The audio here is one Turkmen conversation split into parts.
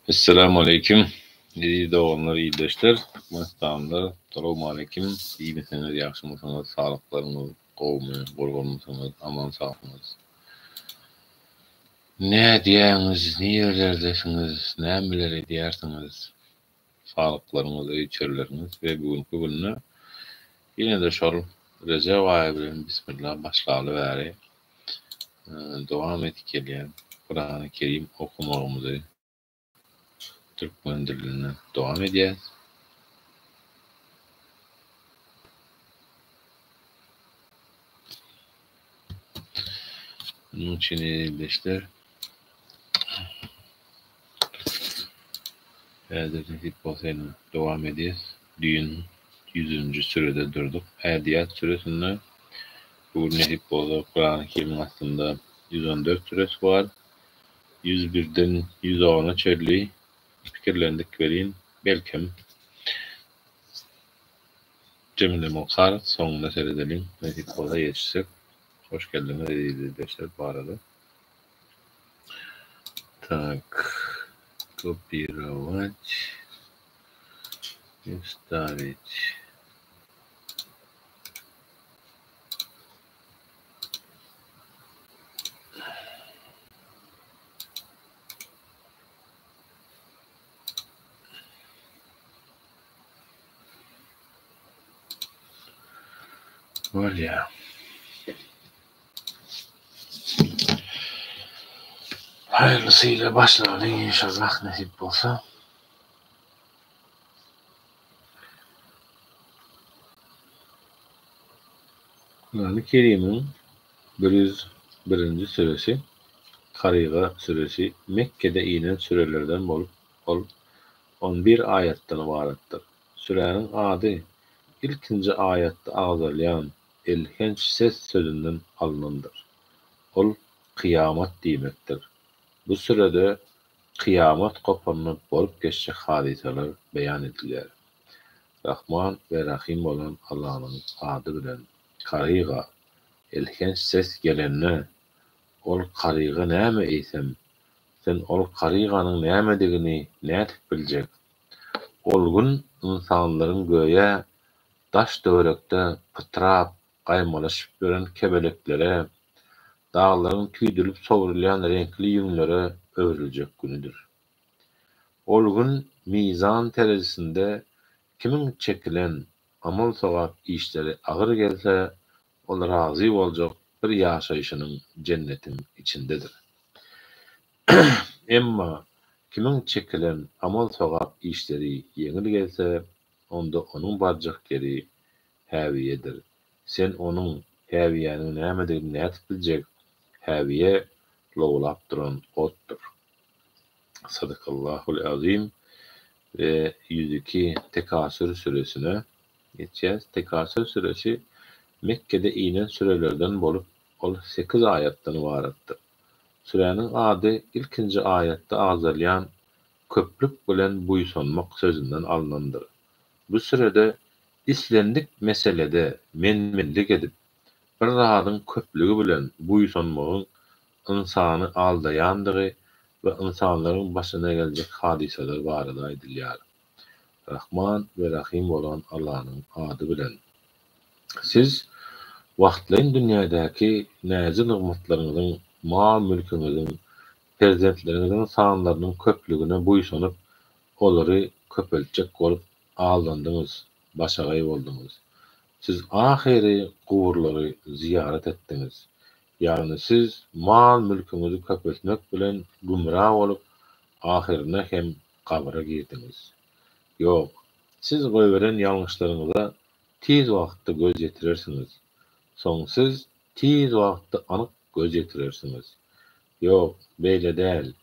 Esselamu aleýkim eziz doganlar ildeşler Türkmenistanlylar Salowmaleýkim iýmisiňiz ýagşymysyňyz saglyklaryňyz gowumy gurgunmysyňyz aman sagmysyňyz nädýäňiz nirelerdesiňiz nämeler edýärsiňiz saglyklaryňyz öý içerileriňiz we bu günki günde ýene-de şol Rejep aýy bilen bismillah başlaly bäri dowam edip gelýän Kurany Kerim okamagymyzy türkmen dilinde dowam edýäs. Munuň üçin ildeşler häzir nesip bolsa ýene dowam edýäs. Düýn ýüzünji sürede durduk. Ädiýat süresinde bu gün nesip bolsa Kurany Kerimiň aslynda 114 süresi bar. 101-den 110-a çenli pikirlendik welin belkem jeminem okarys soňuna seredeliň nesip bolsa ýetişsek. Hoş geldiňiz eziz ildeşler bu arada. Tak kopirować i wstawić. Bolýar. Haýyrlysy ile başlalyň inşallah nesip bolsa. Kurany Kerimiň 101-nji süresi Karyga süresi Mekgede inen sürelerden bolup, ol on bir aýatdan ybaratdyr. Süräniň ady ilkinji aýatda agzalýan elhenç ses sözünden alnandyr. Ol kyýamat diýmekdir. Bu sürede kyýamat gopanda bolup geçjek hadysalar beýan edilýär. Rahman we Rahym bolan Allanyň ady bilen. Karyga, elhenç ses gelende, ol karyga näme eýsem? Sen ol karyganyň nämedigini nädip biljek? Ol gün ynsanlaryň göýä daş-töwerekde pytrap, gaýmalaşyp ýören kebeleklere, daglaryň tüýdülip sowrulýan reňkli ýüňlere öwrüljek günüdir. Ol gün mizan terezisinde kimiň çekilen amal-sogap işleri agyr gelse, ol razy boljak bir ýaşaýşynyň jennetiň içindedir. Emma kimiň çekilen amal-sogap işleri ýeňil gelse, onda onuň barjak ýeri häwiýedir. Sen onuň, häwiýäniň nämedigini nädip biljek? Häwiýe lowlap duran otdur. Sadakallahul azim we 102 Tekasür süresine geçýäs. Tekasür süresi Mekgede inen sürelerden bolup, ol sekiz aýatdan ybaratdyr. Süräniň ady ilkinji aýatda agzalýan köplük bilen buýsanmak sözünden alnandyr. Bu sürede islendik meselede men-menlik edip, bir zadyň köplügi bilen buýsanmagyň ynsany aldaýandygy we ynsanlaryň başyna geljek hadysalar barada aýdylýar. Rahman we Rahym bolan Allanyň ady bilen. Siz wagtlaýyn dünýädäki näzi-nygmatlaryňyzyň, mal-mülküňiziň, perzentleriňiziň sanlarynyň köplügine buýsanyp, olary köpeltjek bolup aldandyňyz, başagaý bolduňyz. Siz ahyry guburlary zyýarat etdiňiz. Ýagny siz mal-mülküňizi köpeltmek bilen gümra bolup, ahyrynda hem gabyra girdiňiz. Ýok, siz goýberen ýalňyşlaryňyza tiz wagtda göz ýetirersiňiz. Soň siz tiz wagtda anyk göz ýetirersiňiz. Ýok, beýle däl.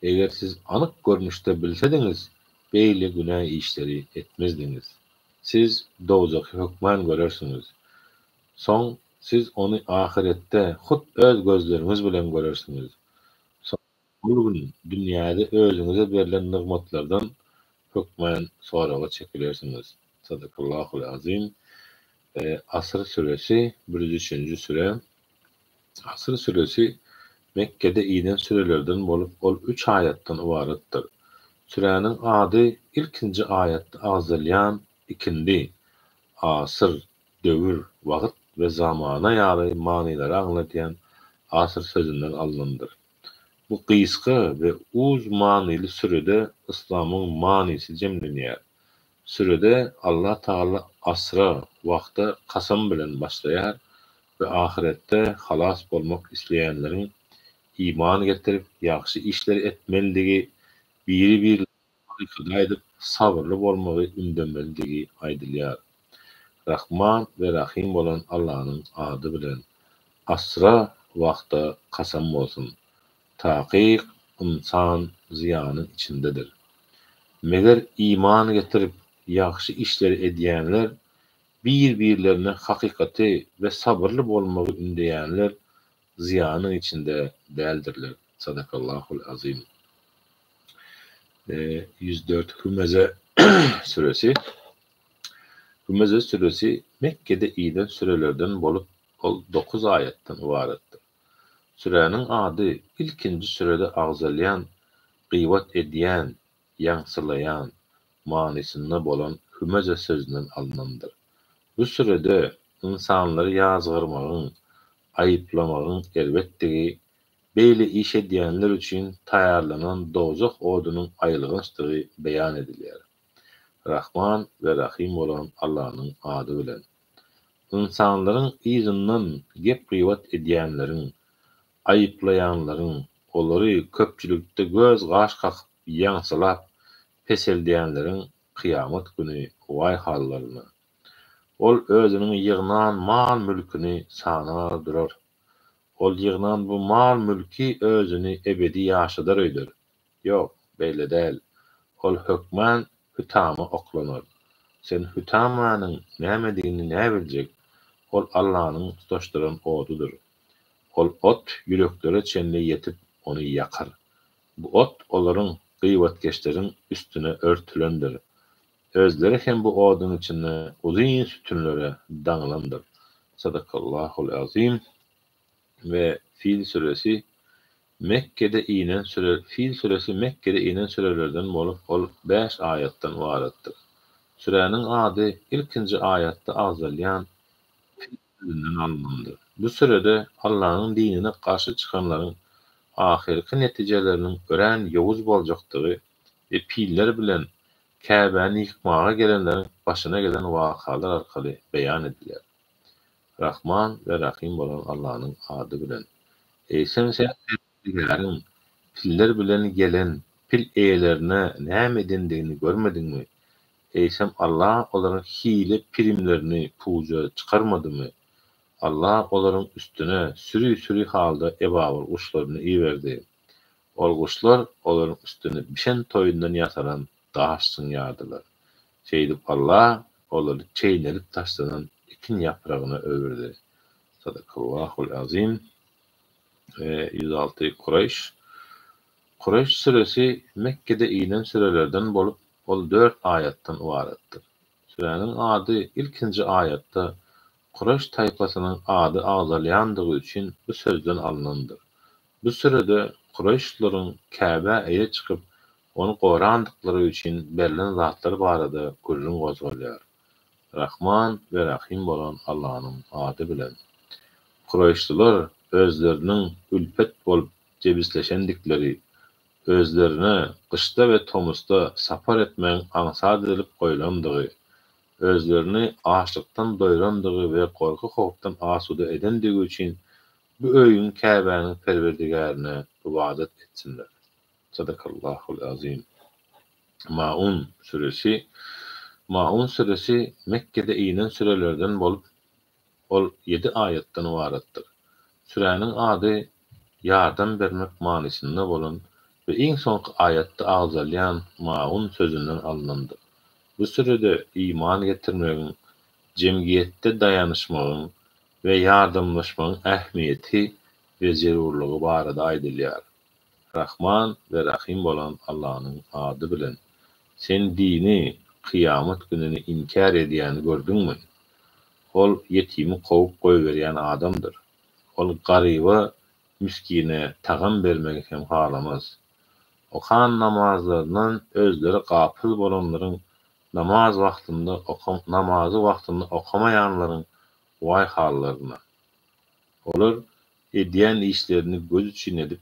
Eger siz anyk görnüşde bilsediňiz, beýle günä işleri etmezdiňiz. Siz dowzahy hökman görersiňiz. Soň siz ony ahyretde hut öz gözleriňiz bilen görersiňiz. Soň ol gün dünýäde özüňize berlen nygmatlardan hökman soraga çekilersiňiz. Sadakallahul azim. Asr süresi, 103-nji süre. Asr süresi Mekgede inen sürelerden bolup, ol üç aýatdan ybaratdyr. Süräniň ady ilkinji aýatda agzalýan ikindi, asyr, döwür, wagt we zamana ýaly manylary aňladýan asr sözünden alnandyr. Bu gysga we uz manyly sürede yslamyň manysy jemlenýär. Sürede Allah Tagala asra, wagta kasam bilen başlaýar we ahyretde halas bolmak isleýänleriň iman getirip, ýagşy işleri etmelidigi, biri-birlerine hakykaty aýdyp, sabyrly bolmagy ündemelidigi aýdylýar. Rahman we Rahym bolan Allanyň ady bilen, asra, wagta kasam bolsun! Takyk, ynsan zyýanyň içindedir. Meger iman getirip, ýagşy işleri edýänler, bir-birlerine hakykaty we sabyrly bolmagy ündeýänler zyýanyň içinde däldirler. Sadakallahul azim. 104 Hümeze süresi Hümeze süresi Mekgede inen sürelerden bolup, ol dokuz aýatdan ybaratdyr. Süräniň ady ilkinji sürede agzalýan gybat edýän, ýaňsylaýan manysynda bolan hümeze sözünden alnandyr. Bu sürede ynsanlary ýazgarmagyň, aýyplamagyň erbetdigi, beýle iş edýänler üçin taýýarlanan dowzah odunyň aýylgançdygy beýan edilýär. Rahman we Rahym bolan Allanyň ady bilen. Ynsanlaryň yzyndan gep-gybat edýänleriň, aýyplaýanlaryň, olary köpçülikde göz-gaş kakyp ýaňsylap peseldýänleriň kyýamat güni waý hallaryna. Ol özüniň ýygnan mal-mülküni sanar durar. Ol ýygnan bu mal-mülki özüni ebedi ýaşadar öýder. Ýok, beýle däl. Ol hökman Hütama oklanar. Sen Hütamanyň nämedigini näbiljek, ol Allanyň tutaşdyran odudyr. Ol ot ýüreklere çenli ýetip, ony ýakar. Bu ot olaryň, gybatkeşleriň, üstüne örtülendir. Özleri hem bu oduň içinde uzyn sütünlere daňylandyr. Sadakallahul azim. We Fil süresi Mekgede inen süre Fil süresi Mekgede inen sürelerden bolup, ol bäş aýatdan ybaratdyr. Süräniň ady ilkinji aýatda agzalýan fil sözünden alnandyr. Bu sürede Allanyň dinine garşy çykanlaryň ahyrky netijeleriniň örän ýowuz boljakdygy we piller bilen Käbäni ýykmaga gelenleriň başyna gelen wakalar arkaly beýan edilýär. Rahman we Rahym bolan Allanyň ady bilen. Eýsem sen Perwerdigäriň piller bilen gelen pil eýelerine näme edendigini görmediňmi? Eýsem Alla olaryň hile-pirimlerini puja çykarmadymy? Alla olaryň üstüne süri-süri halda ebabyl guşlaryny iberdi. Ol guşlar olaryň üstüne bişen toýundan ýasalan daş zyňýardylar. Şeýdip Alla olary çeýnelip taşlanan ekin ýapragyna öwürdi. Sadakallahul azim. 106 Kureýş Kureýş süresi Mekgede inen sürelerden bolup, ol dört aýatdan ybaratdyr. Süräniň ady ilkinji aýatda Kureýş taýpasynyň ady agzalýandygy üçin bu sözden alnandyr. Bu sürede kureýşleriň Käbä eýe çykyp, ony gorandyklary üçin berlen zatlar barada gürrüň gozgalýar. Rahman we Rahym bolan Allanyň ady bilen. Kureýşliler özleriniň ülpet bolup jebisleşendikleri, özlerine gyşda we tomusda sapar etmegiň aňsat edilip goýlandygy, özlerini açlykdan doýrandygy we gorky-howpdan asuda edendigi üçin bu öýüň Käbäniň Perwerdigärine ybadat etsinler. Sadakallahul azim. Maun süresi Maun süresi Mekgede inen sürelerden bolup, ol ýedi aýatdan ybaratdyr. Süräniň ady ýardam bermek manysynda bolan we iň soňky aýatda agzalýan maun sözünden alnandyr. Bu sürede iman getirmegiň, jemgyýetde daýanyşmagyň we ýardamlaşmagyň ähmiýeti we zerurlygy barada aýdylýar. Rahman we Rahym bolan Allanyň ady bilen. Sen dini, kyýamat gününi inkär edýäni gördüňmi? Ol ýetimi kowup goýberýän adamdyr. Ol garyba, miskine tagam bermegi hem halamaz. Okan namazlaryndan özleri gapyl bolanlaryň namaz wagtynda namazy wagtynda okamaýanlaryň waý hallaryna! Olar edýän işlerini göz üçin edip,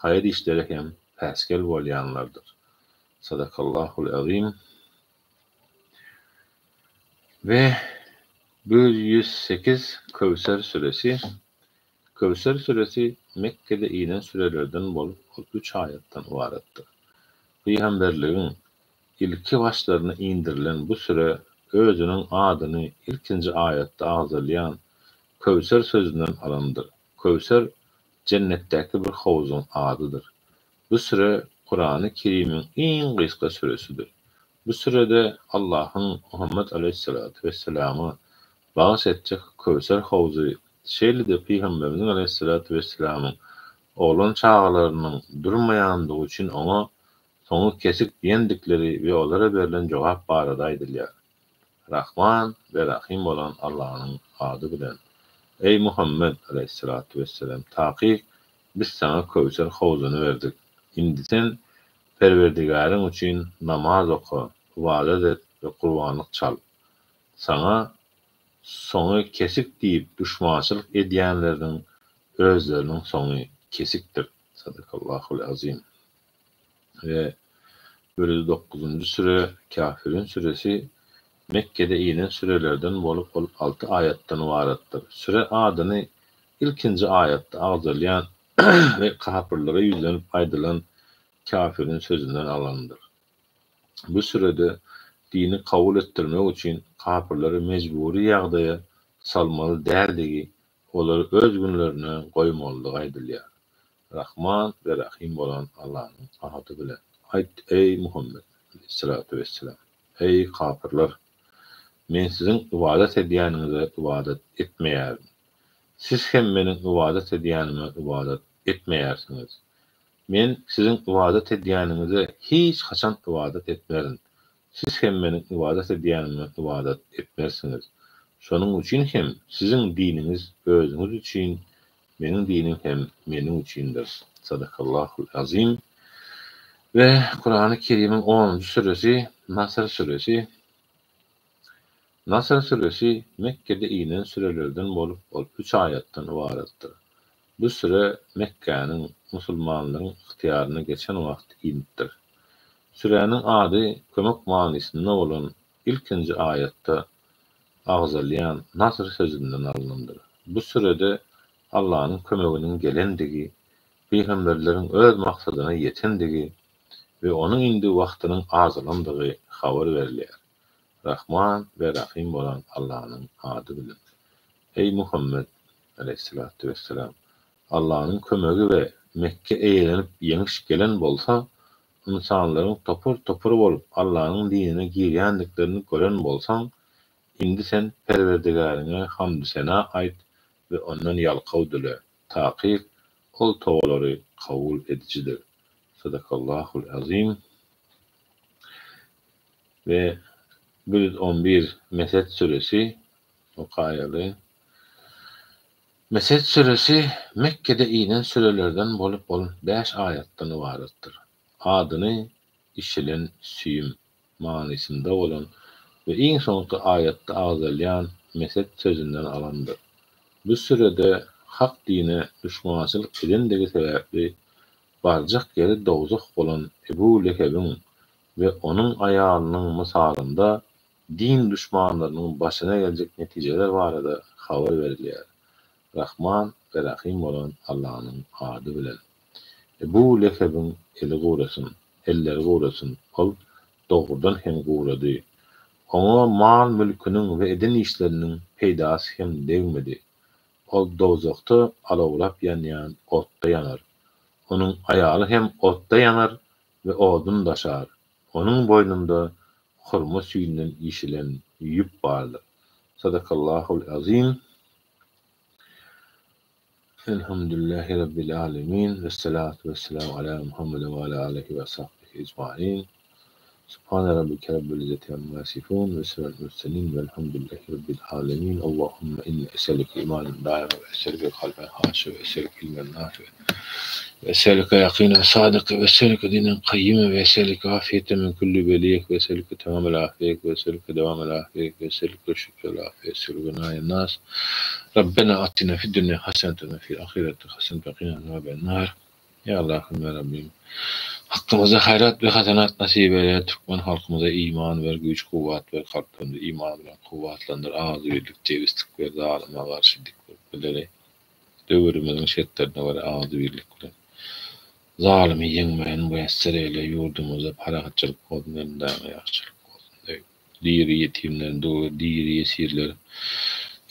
haýyr işlere hem päsgel bolýanlardyr. Sadakallahul azim. We 108 Köwser süresi Köwser süresi Mekgede inen sürelerden bolup, ol üç aýatdan ybaratdyr. Pygamberligiň ilki başlarynda indirilen bu süre özüniň adyny ilkinji aýatda agzalýan Köwser sözünden alandyr. Köwser jennetdäki bir howzuň adydyr. Bu süre Kurany Kerimiň iň gysga süresidir. Bu sürede Allahyň Muhammet aleýhissalatu wesselama bagyş etjek Köwser howzy, şeýle-de Pygamberimiziň aleýhissalatu wesselamyň oglan çagalarynyň durmaýandygy üçin oňa soňy kesik diýendikleri we olara berlen jogap barada aýdylýar. Rahman we Rahym bolan Allanyň ady bilen. Eý, Muhammet, aleýhissalatu wesselam, takyk Biz saňa Köwser howzuny berdik. Indi sen Perwerdigäriň üçin namaz oka, ybadat et we gurbanlyk çal. Saňa soňy kesik diýip duşmançylyk edýänleriniň özleriniň soňy kesikdir. Sadakallahul azim. We 109-njy süre Käfirun süresi Mekgede inen sürelerden bolup ol alty aýatdan ybaratdyr. Süre adyny ilkinji aýatda agzalýan we kapyrlara ýüzlenip aýdylan Käfirun sözünden alandyr. Bu sürede dini kabul etdirmek üçin kapyrlary mejbury ýagdaýa salmaly däldigi, olary öz günlerine goýmalydygy aýdylýar. Rahman we Rahym bolan Allanyň ady bilen. Aýt, eý, Muhammet, aleýhissalatu wesselam! Eý, kapyrlar! Men siziň ybadat edýäniňize ybadat etmeýärin. Siz hem meniň ybadat edýänime ybadat etmeýärsiňiz. Men siziň ybadat edýäniňize hiç haçan ybadat etmerin. Siz hem meniň ybadat edýänime ybadat etmersiňiz. Şonuň üçin hem siziň diniňiz özüňiz üçin, meniň dinim hem meniň üçindir. Sadakallahul azim. We Kurany Kerimiň onunjy süresi Nasr süresi. Nasr süresi Mekgede inen sürelerden bolup, ol üç aýatdan ybaratdyr. Bu süre Mekgäniň musulmanlaryň ygtyýaryna geçen wagty inipdir. Süräniň ady kömek manysynda bolan ilkinji aýatda agzalýan Nasr sözünden alnandyr. Bu sürede Allanyň kömeginiň gelendigi, pygamberleriň öz maksadyna ýetendigi we onuň indi wagtynyň azalandygy habar berilýär. Rahman we Rahym bolan Allanyň ady bilen. Eý, Muhammet, aleýhissalatu wesselam! Allanyň kömegi we Mekge eýelenip ýeňiş gelen bolsa, ynsanlaryň topar-topar bolup Allanyň dinine girýändiklerini gören bolsaň, indi sen Perwerdigäriňe hamdy-sena aýt we Ondan ýalkaw dile. Takyk, Ol tobalary kabul edijidir. Sadakallahul azim. We 111 Mesed süresi okaýaly. Mesed süresi Mekgede inen sürelerden bolup ol bäş aýatdan ybaratdyr. Adyny işilen süýüm manysynda bolan we iň soňky aýatda agzalýan mesed sözünden alandyr. Bu sürede hak dine duşmançylyk edendigi sebäpli barjak ýeri dowzah bolan Ebu Lehebiň we onuň aýalynyň mysalynda din duşmanlarynyň başyna geljek netijeler barada habar berilýär. Rahman we Rahym bolan Allanyň ady bilen. Ebu Lehebiň eli gurasyn, elleri gurasyn, ol dogrudan hem gurady. Oňa mal-mülküniň we eden işleriniň peýdasy hem degmedi. Ol dowzahda alawlap ýanýan otda ýanar. Onuň aýaly hem otda ýanar we odun daşar. Onuň boýnunda hurma süýünden işilen ýüp bardyr. Sadakallahul azim. Elhamdülillahi Rabbil alemin. Vessalatu vesselamu ala Muhammedin ve ala alihi ve sahbihi ecmain. Subhane rabbike rabbil izzeti amma ýasifun we selamun murselin velhamdülillahi rabbil alemin. Allahümme inni eselüke imanen daima ve eselüke kalben haşi ve eselüke ilmen nafi ve eselüke yakinen sadıka ve eselüke dinen kayyime ve eselüke afiyeten min kulli beliyek ve eselüke tamamel afiyek ve eselüke devamel afiyek ve eselüke şükrel afiyek ve eselüke gınayen nas. Rabbena atina fid dünya haseneten ve fil ahireti haseneten ve qina azaben nar. Ýa Allahym ýa Rabbim hakkymyzda haýrat we hasanat nasyp eýle türkmen halkymyza iman ber güýç kuwwat ber kalplarymyzy iman bilen kuwwatlandyr agzybirlik jebislik ber zalyma garşy dik bolup bileli döwürimiziň şertlerine görä agzybirlik bilen zalymy ýeňmäni müýesser eýle ýurdumyzda parahatçylyk bolsun elmydama ýagşylyk bolsun diri ýetimler diri ýesirler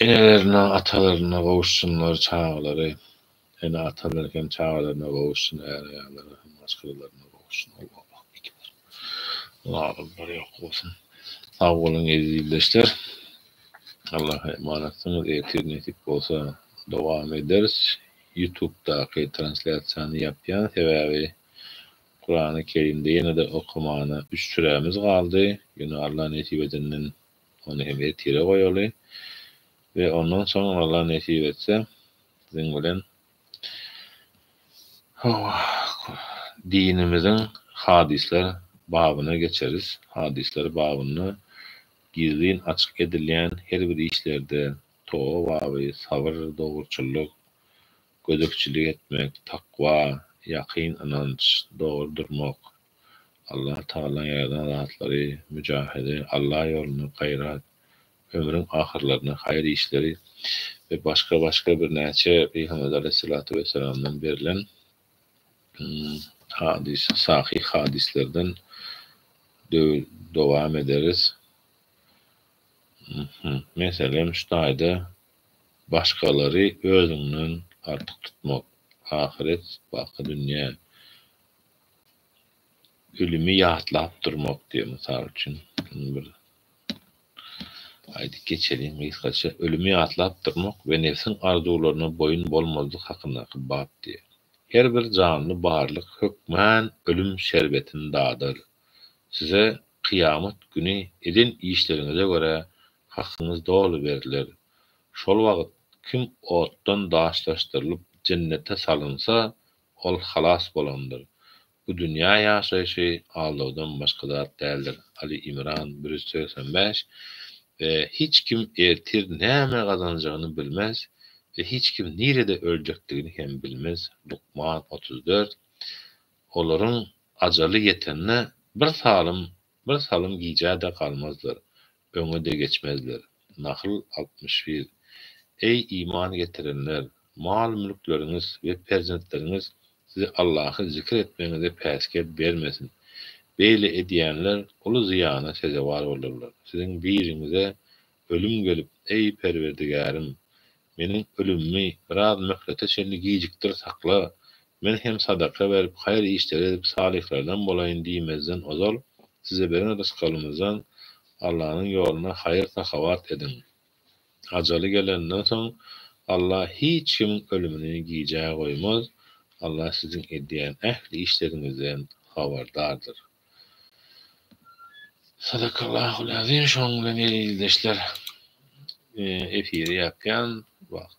enelerine atalaryna gowuşsynlar çagalary Ene-atalar hem çagalaryna gowuşsyn, är-aýallar hem maşgalalaryna gowuşsyn. Allahu ekber. Zalymlar ýok bolsun. Sag boluň eziz ildeşler. Allaha emanatsyňyz. Ertir nesip bolsa dowam ederis. Ýutubdaky translýasiýany ýapýan sebäbi Kurany Kerimde ýene-de okamana üç sürämiz galdy. Ýöne Allah nesip edenden ony hem ertire goýaly. We ondan soň Allah nesip etse siziň bilen dinimiziň hadyslar babyna geçeris. Hadyslar babynda gizlin açyk edilýän her bir işlerde toba baby, sabyr, dogruçyllyk, gözegçilik etmek, takwa, ýakyn ynanç, dogry durmak, Allah Tagalaň ýaradan zatlary, müjahede, Allah ýolunda gaýrat, ömrüň ahyrlarynda haýyr işleri we başga-başga birnäçe Pygamberimiz aleýhissalatu wessalamdan berlen hadys, sahyh hadyslardan dowam ederis. Meselem, şu taýda başgalary özüňden artyk tutmak, ahyret baky dünýä, ölümi ýatlap durmak diýip, mysal üçin, bir Aýdyp geçeliň gysgaça, ölümi ýatlap durmak we nebsiň arzuwlaryna boýun bolmazlyk hakyndaky bap diýýär. Her bir janly barlyk hökman ölüm şerbetini dadar. Size kyýamat güni eden işleriňize görä hakyňyz doly berler. Şol wagt kim otdan daşlaşdyrylyp jennete salynsa, ol halas bolandyr. Bu dünýä ýaşaýşy aldawdan başga zat däldir, Aly Imran, 185, We hiç kim ertir näme gazanjagyny bilmez we hiç kim nirede öljekdigini hem bilmez, Lukman, 34, Olaryň ajaly ýetende bir salym bir salym gijä-de galmazlar, öňe-de geçmezler, Nahl, 61, Eý, iman getirenler! Mal-mülkleriňiz we perzentleriňiz sizi Allahy zikir etmegiňize päsgel bermesin. Beýle edýänler uly zyýana sezewar bolarlar. Siziň biriňize ölüm gelip, Eý, Perwerdigärim! Meniň ölümimi biraz möhlete çenli gijikdir sakla, men hem sadaka berip, haýyr işleri edip, salyhlardan bolaýyn diýmezden ozal, size beren rysgalymyzdan Allanyň ýolunda haýyr-sahawat ediň. Ajaly gelenden soň, Alla hiç kimiň ölümini gijä goýmaz, Alla siziň edýän ähli işleriňizden habardardyr. Sadakallahul azim şonuň bilen eziz ildeşler efiri ýapýan wagta.